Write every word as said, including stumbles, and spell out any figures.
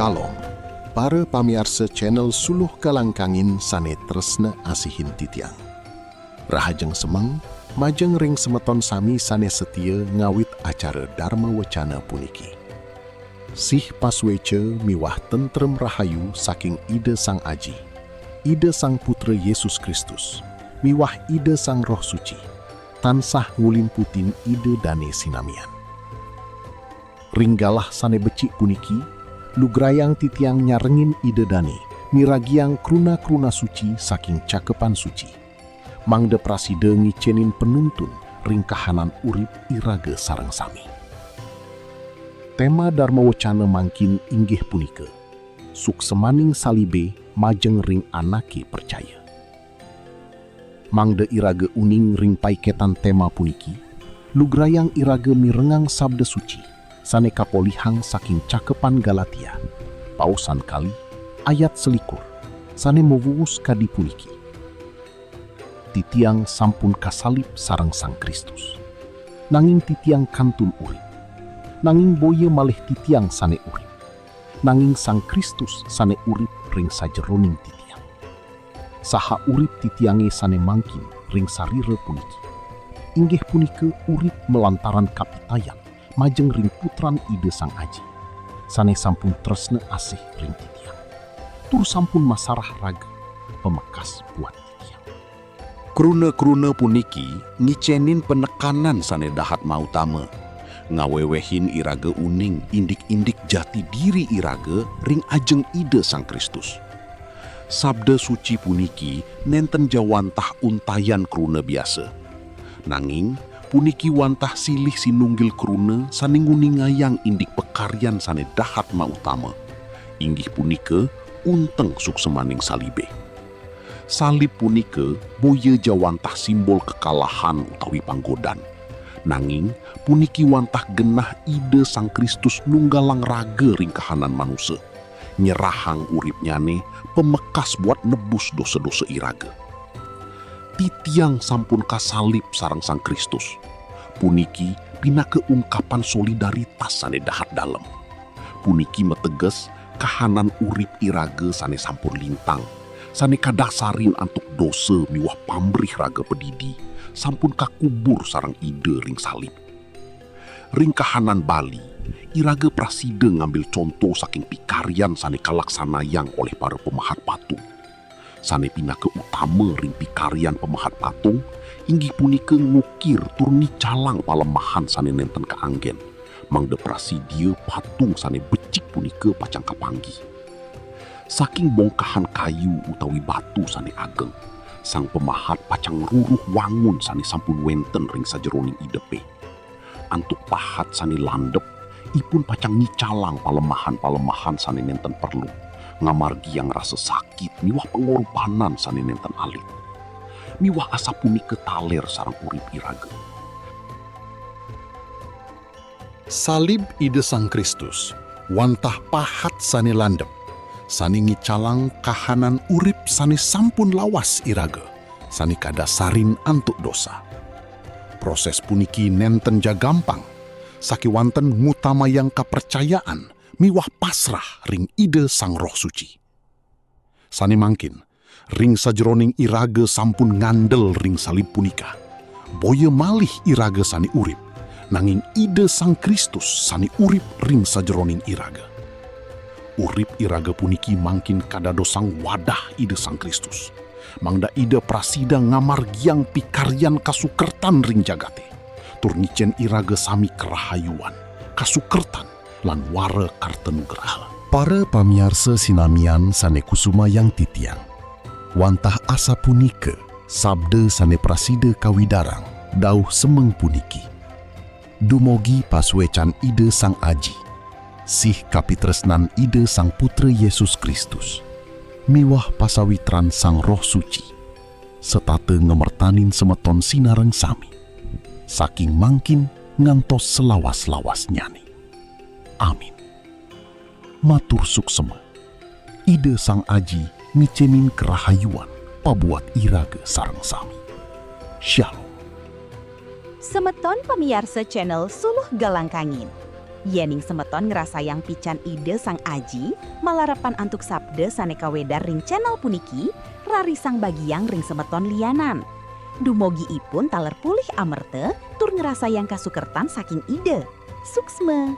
Syalom. Para pamiarsa channel Suluh Galangkangin sane tresna asihin titiang. Rahajeng semeng, majeng ring semeton sami sane setia ngawit acara Dharma Wacana puniki. Sih pasueca miwah tentrem rahayu saking Ida Sang Aji, Ida Sang Putra Yesus Kristus, miwah Ida Sang Roh Suci, tansah ngulimputin Ida dane sinamian. Ring galah sane becik puniki, lugrayang titiang nyarengin Ida dane, miragiang kruna-kruna suci saking Cakepan Suci, mangda prasida ngicenin penuntun ring kahanan urip iraga sareng sami. Tema Dharma Wacana mangkin inggih punika, Suksemaning Salibe majeng ring anake pracaya. Mangda iraga uning ring paiketan tema puniki, lugrayang iraga mirengang sabda suci sane kapolihang saking Cakepan Galatia, pausan kalih, ayat selikur, sane mawuwus kadi puniki: Titiang sampun kasalib sareng Sang Kristus. Nanging titiang kantun urip. Nanging boya malih titiang sane urip, nanging Sang Kristus sane urip ring sajeroning titiang. Saha urip titiange sane mangkin ring sarira puniki, inggih punika urip malantaran kapitayan majeng ring Putran Ida Sang Aji, sane sampun tresna asih ring titiang, tur sampun masarah raga pamekas buat titiang. Kruna-kruna puniki ngicenin panekanan sane dahat mautama, ngawewehin iraga uning indik-indik jati diri iraga ring ajeng Ida Sang Kristus. Sabda suci puniki nenten ja wantah untayan kruna biasa. Nanging, puniki wantah silih sinunggil kruna sane nguningayang indik pakaryan sane dahat mautama, inggih punika unteng suksemaning salibe. Salib punika boya ja wantah simbol kakalahan utawi panggodan. Nanging, puniki wantah genah Ida Sang Kristus nunggalang raga ring kahanan manusa, nyerahang uripnyane pamekas buat nebus dosa-dosa iraga. Titiang sampun kasalib sareng Sang Kristus. Puniki pinaka ungkapan solidaritas sane dahat dalem. Puniki mateges kahanan urip iraga sane sampun lintang, sane kadasarin antuk dosa miwah pamrih raga padidi, sampun kakubur sareng Ida ring salib. Ring kahanan Bali, iraga prasida ngambil conto saking pikaryan sane kalaksanayang olih para pamahat patung. Sane pinaka utama ring pikaryan pamahat patung, inggih punika ngukir tur ngicalang palemahan sane nenten kaanggen, mangda prasidia patung sane becik punika pacang kapanggih. Saking bongkahan kayu utawi batu sane ageng, sang pamahat pacang ngruruh wangun sane sampun wenten ring sajeroning idepe. Antuk pahat sane landep, ipun pacang ngicalang palemahan-palemahan sane nenten perlu, ngamargiang rasa sakit miwah pangorbanan sane nenten alit. Miwah asapunika taler sareng urip iraga. Salib Ida Sang Kristus wantah pahat sane landep, sane ngicalang kahanan urip sane sampun lawas iraga, sane kadasarin antuk dosa. Proses puniki nenten ja gampang, sakewanten ngutamayang kapercayaan miwah pasrah ring Ida Sang Roh Suci. Sane mangkin, ring sajeroning iraga sampun ngandel ring salib punika, boya malih iraga sane urip, nanging Ida Sang Kristus sane urip ring sajeroning iraga. Urip iraga puniki mangkin kadadosang wadah Ida Sang Kristus, mangda Ida prasida ngamargiang pikaryan kasukertan ring jagate, tur ngicen iraga sami karahayuan, kasukertan, lan wara kartanugraha. Para pamiarsa sinamian sane kusumayang titiang, wantah asapunika sabda sane prasida kawidarang dauh semeng puniki. Dumugi pasuecan Ida Sang Aji, sih kapitresnan Ida Sang Putra Yesus Kristus, miwah pasawitran Sang Roh Suci, setata ngamertanin semeton sinareng sami, saking mangkin ngantos selawas-lawasnyane. Amin. Matur suksema. Ida Sang Aji ngicenin karahayuan pabuat iraga sareng sami. Shalom. Semeton pamiarsa channel Suluh Galangkangin. Yéning semeton ngrasayang pican Ida Sang Aji, malarapan antuk sabda sané kawédar ring channel puniki, rarisang bagiang ring semeton lianan. Dumogi ipun taler polih amerta tur ngrasayang kasukertan saking Ida. Suksma.